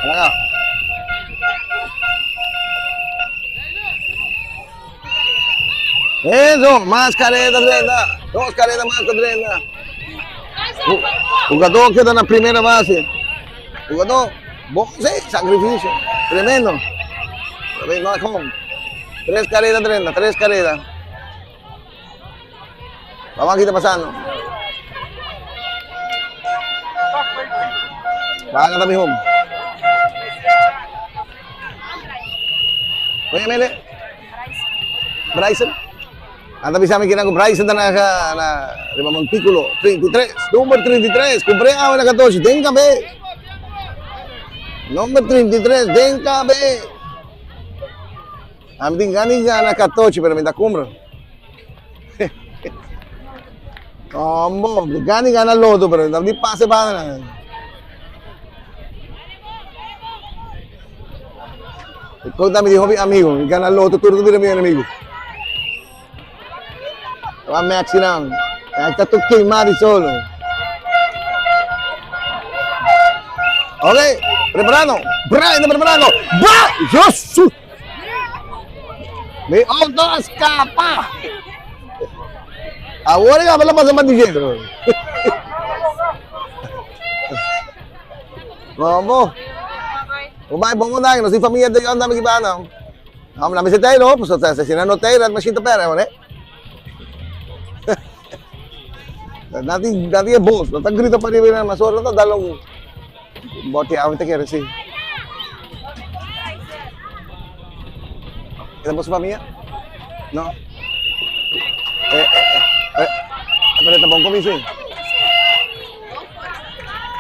Acá. Eso, más careta, Brenda. Dos caretas más, Brenda. Jugador queda en la primera base. Jugador, sí, sacrificio. Tremendo. Tres caretas, Brenda, tres caretas. Vamos aquí está pasando. Baga tabi home. Oye, mele. Bryson. Anda bisa mikir aku Bryson na na na riba Montículo 33, número 33, compré ahora 14, den cabe. Número 33, den cabe. Ami tin gana di gana katochi pero mi ta kumpra. Kombo, mi gana di gana loto pero mi ta di pasa e banda. Kon ta mi di hopi amigo, mi gana loto tur ta bira mi enemigo. Wa Maxi nan. Maxi ta tur queimado di solo. Ok, preparando. Brian preparando. Bra! Jesus! Mi auto a escapa. Awor e la pasa pa DJ. Vamos. Vamos, vamos, nos familia de anda mi bana. No, na mester tei no, pasobra si nan no tei, nan mashin ta pèrdè, no? Nan tin, nan tin e bos, nan ta grita pa riba nan, mas ora nan ta dal un bote awa ta kere si. E ta boso famia? No. E, e, e, pero e ta bon komi si.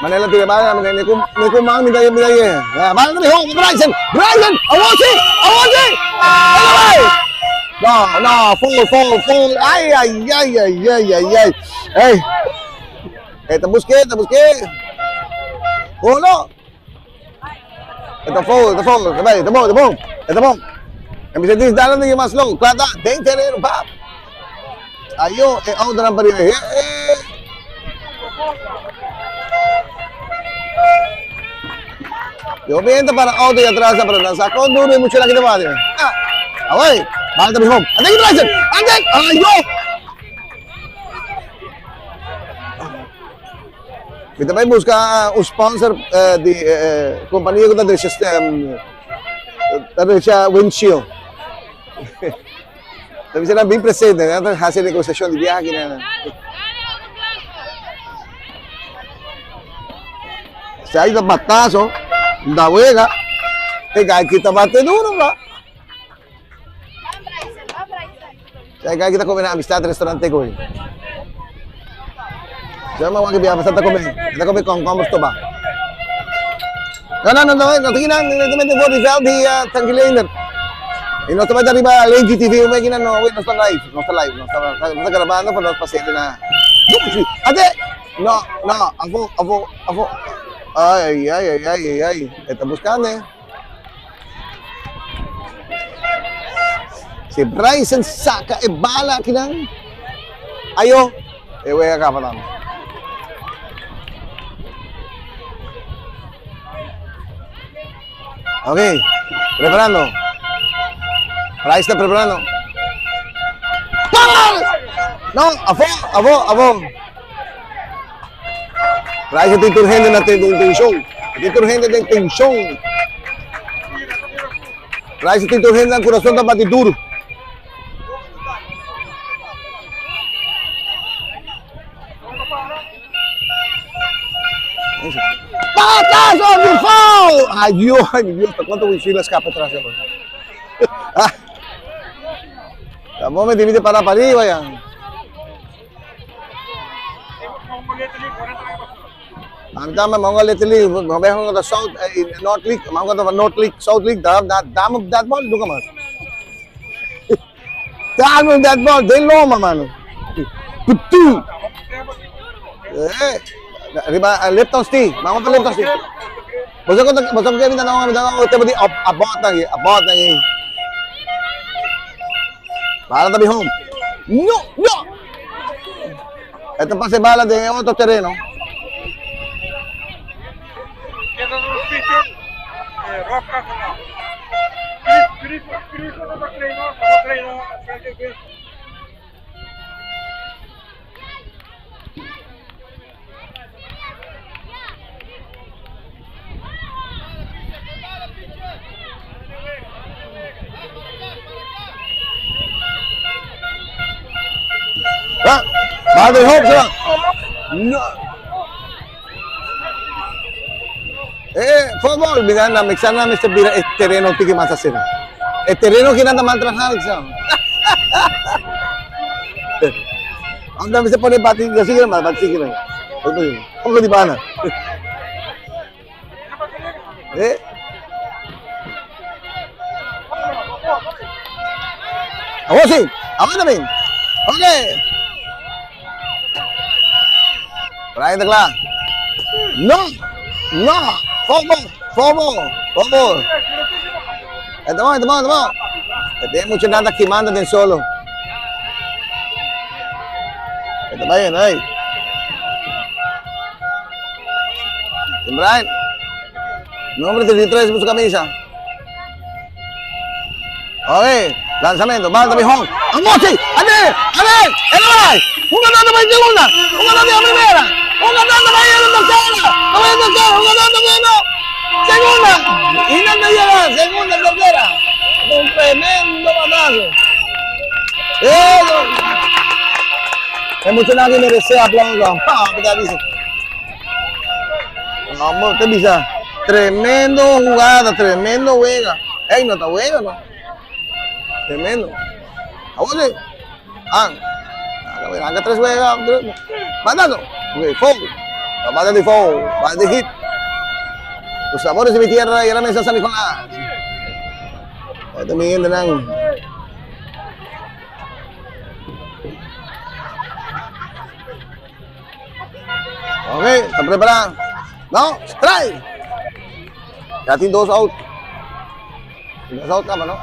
Manela tira bala, ne ku ne ku mang minta minta ye. Bala na ho, Bryson, Bryson, awor si, awor si. Ay, No, no, foul, foul, foul. Ay, ay, ay, ay, ay, ay, ay. Hey. Eh, ta busque, ta busque. Oh, no. Esta foul, esta foul. Ta bay, ta bon, ta bon. Ta bon. En bisa dis dalan de mas long. Klata, den terreno, pap. Ayo, e auto nan pariba. Eh, eh. Yo miento para auto y atrás, pero no sacó duro y mucho la que te va. Ah, away. Bala tabi home. Ande, Bryson. Ande. Ayo. Mi ta bai busca un sponsor di compania cu ta drecha ta drecha windshield. Ta bisa nan bin presente, nan ta haci negociacion di biaha aki nan. Si hay ta batazo, da wega, e gai kita bate duro ba. Si gai kita come na Amistad Restaurante ko. Siya mga biya basta ta come. Ta come concombre to ba. No, no, no, no, no, tingin na, directamente voor die veld die Tangileender. Y nos ta arriba Lady TV, un na no, wait, no está live, no está live, no está, no está grabando, pero nos pasé na. Ate! No, no, afo, afo, afo. Ay, ay, ay, ay, ay, ay. Está buscando, eh. Si Bryson saca e bala aquí nan. Ayo, e wega capa tambe. Ok, preparando. Bryce está preparando. ¡Pam! No, afo, afo, afo. Bryce tin tur hende na tension. Tin tur hende den tension. Bryce tin tur hende nan corazón ta bati duro. Batazo di foul! Ay Dios, ay mi Dios, cuánto windshield escapa atrás. Ah. Tampoco me tiene que parar para arriba ya. Anta ma Little League, ma be hong da South North League, ma hong da North League, South League, da da dam that ball duka man. Dam that ball, den loma man. Putu. Eh, riba Lipton Tea, ma hong Lipton Tea. Boso ko boso ko minta nang minta nang te di abot nang abot nang. Bala tabi home. No, no. Ito pase bala de otro terreno. Ah, Bala home sa. No. Eh, fútbol, mira, na mexana me se bira el terreno tiki más hacer. El terreno que nada mal trabajar, sa. Anda me se pone bati, así que más, bati que no. ¿Cómo di bana? Eh? Awor si, awor ta bin. Ok. Brian ta kla. No, no, foul ball, foul ball, foul ball. E ta bon, e ta bon, e ta bon. E tin muchanan ta kimando den solo. E ta bai, bai. Tin Brian. Nombre 33 por su camisa. Oye, lanzamiento, banda mi home. Amochi, ade, ade, el bai. Jugador de segunda, jugador de primera, jugador de tercera, de tercera, jugador de segunda. Y no te llega, segunda, tercera. Un tremendo batazo. Eso. Es mucho nadie merece aplauso. Ah, dice. No, te bisa. Tremendo jugada, tremendo juega. Ey, no está juega, no. Tremendo. Awor Ah, Haga tres juega. Mandando. Ok, foul. Banda di foul. Banda di hit. Los sabores de mi tierra y la mesa San Nicolás. Ito mi hende nan. Ok, está preparado. No, strike. Ya tin dos out. Dos out kama, no?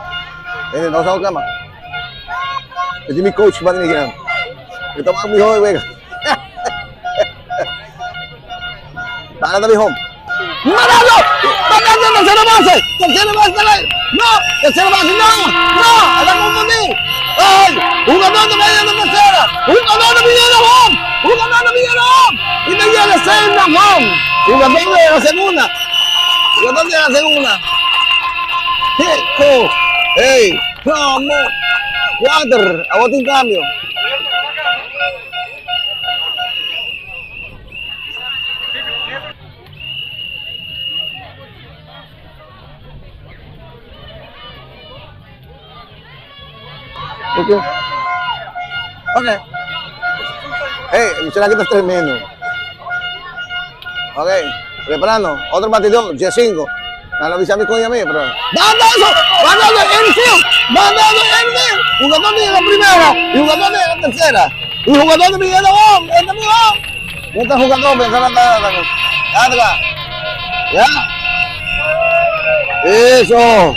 Tiene dos out kama. Ito mi coach ba niya? Ito ang miho, wega. Para na home. Manalo! Manalo! Tercera base! Tercera base na lang! No! Tercera base, no! No! Alam mo mo Ay! Jugador na bayan ng tercera! Jugador na bayan ng home! Jugador na bayan ng home! Hindi yan na save ng home! Jugador na la segunda! Jugador de la segunda! Cinco! Hey! Vamos! Cuatro! Aguanta un cambio. Ok. Ok. Hey, el aquí está tremendo. Ok, preparando. Otro batidor, G5. No lo avisa a mi coño a mí, pero. ¡Bandazo! ¡Bandazo! ¡Infield! ¡Bandazo! ¡Infield! Jugador de la primera y jugador de la tercera. Y jugador de Miguel Abón. ¡Este es mi No está jugando, pero está Ya. Eso.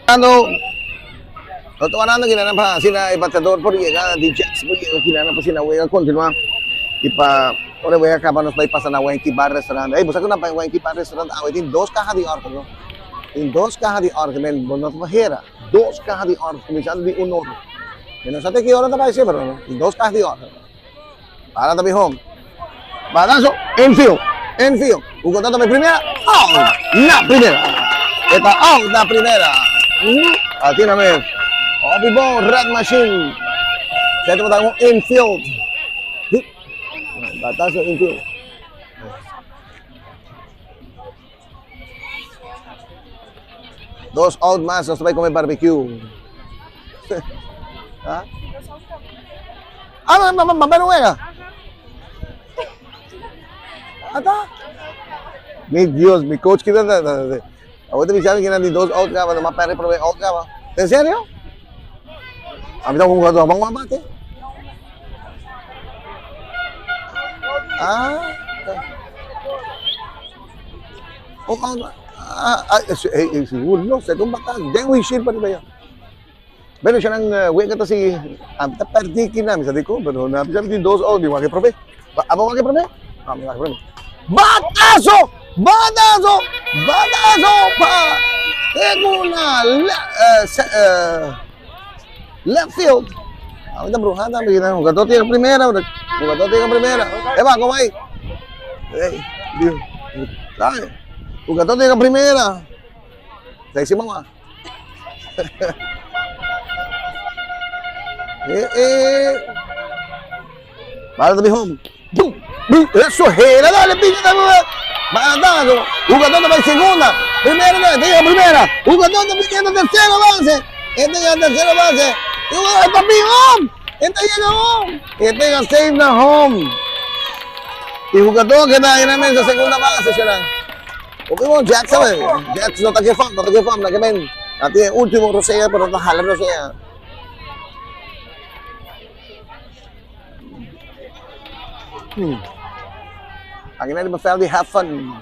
Ando, no ta warando kinanan pa asina e batador por yega di Jets por yega kinanan pa asina wega kontinuá i pa ora e wega kaba nos bai pasa na Wenky Bar Restaurant. Ey, bo sa ku na bai Wenky Bar Restaurant awe tin dos kaha di òrgel no. Tin dos kaha di òrgel men bo no ta hera. Dos kaha di òrgel kuminsando di un ora. Mi no sa te ki ora ta bai si pero tin dos kaha di òrgel. Para ta bin home. Batazo, infield, infield. Jugador ta bay primera, out na primera. E ta out na primera. Asina mes. Hopi bon, Red Machine. Sete bota un infield. Batazo infield. Dos out mas, nos ta bay come barbecue. Ha? Ah, ma, ma, ma, ma, wega. Ata. Mi Dios, mi coach kita ta, ta, ta. Awor ta bisa mi kina di dos out kaba, ma perde prome out kaba. En serio? A mi ta un jugador, bang bate. Ah. Oh, ah, ah, ah, eh, eh, siguro, no, sa itong bata, den wishir pa rin ba yan? Pero siya nang wega ta si, ah, ta perdi kina, mi sa di ko, pero na bisa di dos oh, di wake profe. Abo wake profe? Ah, mi wake profe. Batazo! Batazo! Batazo pa! Teguna le, eh, se, eh, left field. Ah, mi ta brujada, mi ta jugador tiene primera, jugador tiene primera. Eva, ¿cómo ahí? Ey, Dios. ¿Sabes? Jugador tiene primera. Te decimos más. Eh, eh. Bala ta home. Bum, bum. Eso, hera, dale, pinche, dale. Batazo. Jugador ta segunda. Primera, no, este llega primera. Jugador ta pidiendo tercera base. Este llega tercera base. Y jugador está home. Este llega home. Este llega safe na home. Y jugador que está en la mesa segunda base, será. Porque bon, Jets sabe. Jets no ta give up, no ta give up. Na que men, na tiene último rosea, pero no jala rosea. Aquí na riba veld di have fun.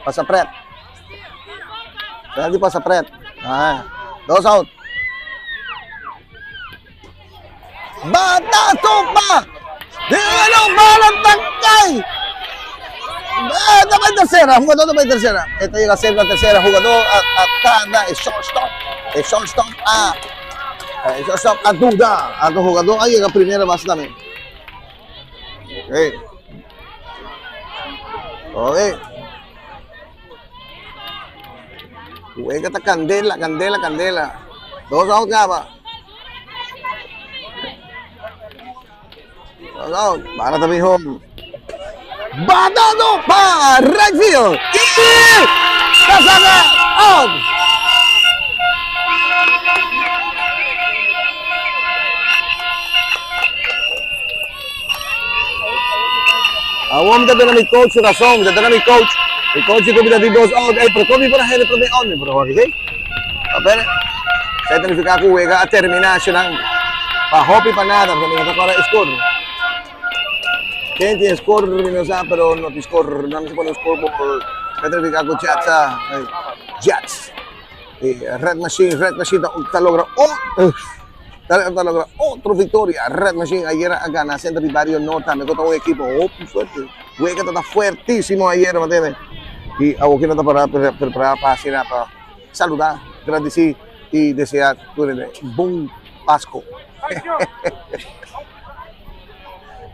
Pasa pret. Veld di pasa pret. Ah, dos out. Bata sopa! Dígalo, bala takay! Esta va tercera, jugador va tercera. Esta llega a ser la tercera, jugador a, a cada el shortstop. El shortstop a el shortstop a duda. A tu jugador a llega primera base también. Ok. Ok. Juega ta candela, candela, candela. Dos out caba. Dos out. Para ta home. Batado pa right field. Y ta out. Awor mi ta duna mi coach su razón, mi ta duna mi coach. Mi coach di ku mi ta di dos out. Ey, pero kon mi por a hende promé out? Mi por a wak esei. Papel, esei ta nifiká ku wega a terminá ashinan pa hopi pa nada, pasobra mi no ta kòrda e score. Ken tin e score mi no sa, pero no tin score, nan mester pone un score por esei ta nifiká ku Jets a, Jets. Red Machine, Red Machine ta, ta logra o, ta, ta logra otro victoria. Red Machine ayer a gana Centro di Barrio Norte tambe contra un equipo hopi fuerte. Wega ta fuertísimo ayer, ¿me entiendes? Y awo ta para prepara pa asina pa saluda, gradici y desea tur hende bon Pasco.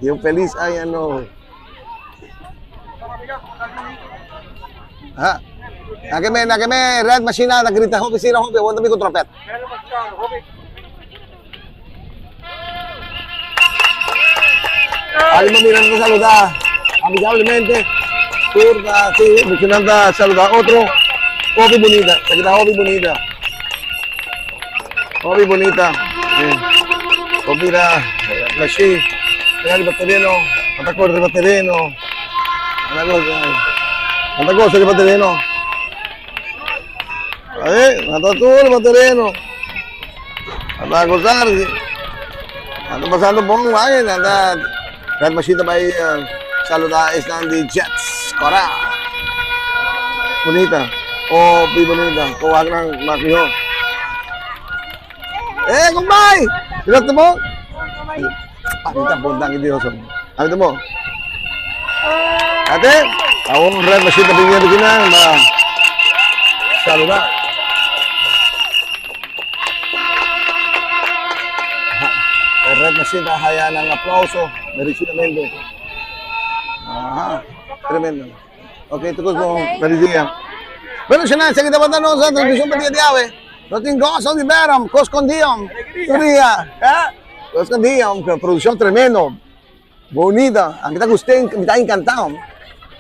y un feliz año nuevo. Aha. Na que me, na que me, Red Machine na grita hopi, sira hopi, aguanta mi con trompet. Alguien mirando saludar amigablemente. Turda, sí, mencionando saludar otro. Hopi bonita, se queda hopi bonita. Hopi bonita. Sí. Hopi la, machine. Mira riba tereno, anda corre riba tereno. Anda cosa, anda cosa riba tereno. A ver, anda todo riba tereno. Anda a gozar. Anda pasando bon, vaya, anda. Red Machine bay uh, saluda esnan di Jets. Cora. Bonita. Hopi bunita. Por wak nan mas mihó. Eh, kumbay! Pilot mo? Ami ta bon, danki Dios. Ami ta bon. Ate, awor un red machine ta biniendo aquí nan, ma saluda. E red machine ta haya nan aplauso merecidamente. Aha, tremendo. Ok, tu cos bon. Feliz dia. Bueno, Shana, esaki tabata nos transmisión pa dia di awe. No tin gozo di Berom, cos con Dion. Tur dia, eh? Cos con Dion, producción tremendo. Bonita. A mi ta gust'é, mi ta encantao.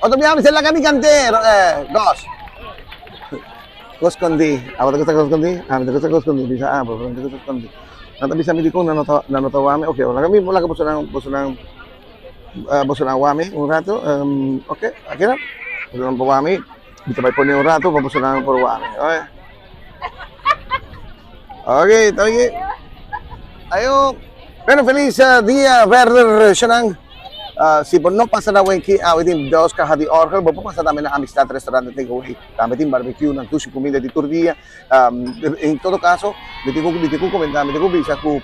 Otro biaha mi se laga mi cant'é, eh, Gos. Cos con di. Abo ta gusta cos con di? A mi ta gusta cos con di. Bisa abo, pero mi ta gusta cos con di. Nan ta bisa mi dikon nan no ta, nan no ta wami. Ok, laga mi laga bosonan, bosonan, bosonan wami un rato. Ok, akina. Bosonan por wami. Mi ta bai pone un rato pa bosonan por wami. Ok. Ok, ta bien. Ayo. Bueno, feliz dia verder, Shanan. Si bo no pasa na Wenki, awe tin dos caja di orgel. Bo por pasa tambe na Amistad Restaurante Takeaway. Tambe tin barbecue, nan dushi comida di tur dia. En todo caso, mi tin cu, mi tin cu comenta, mi tin cu bisa cu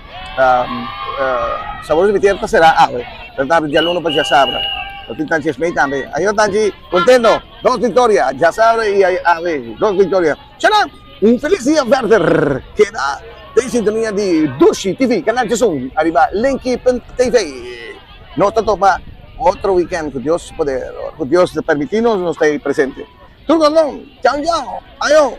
Sabores de mi Tierra ta cera awe. Pero ta djaluna pa djasabra. Lo tin Tanchi Esmey tambe. Ayo Tanchi, contento. Dos victoria, djasabra y awe. Dos victoria. Shanan! Un felis dia verder! Keda den sintonia di Dushi TV, Canal Djesun, ariba Linky.tv. Nos ta topa otro weekend cu Dios poder, cu Dios ta permiti nos, nos ta ei presente. Tur cos bon! Chao chao! Ayo!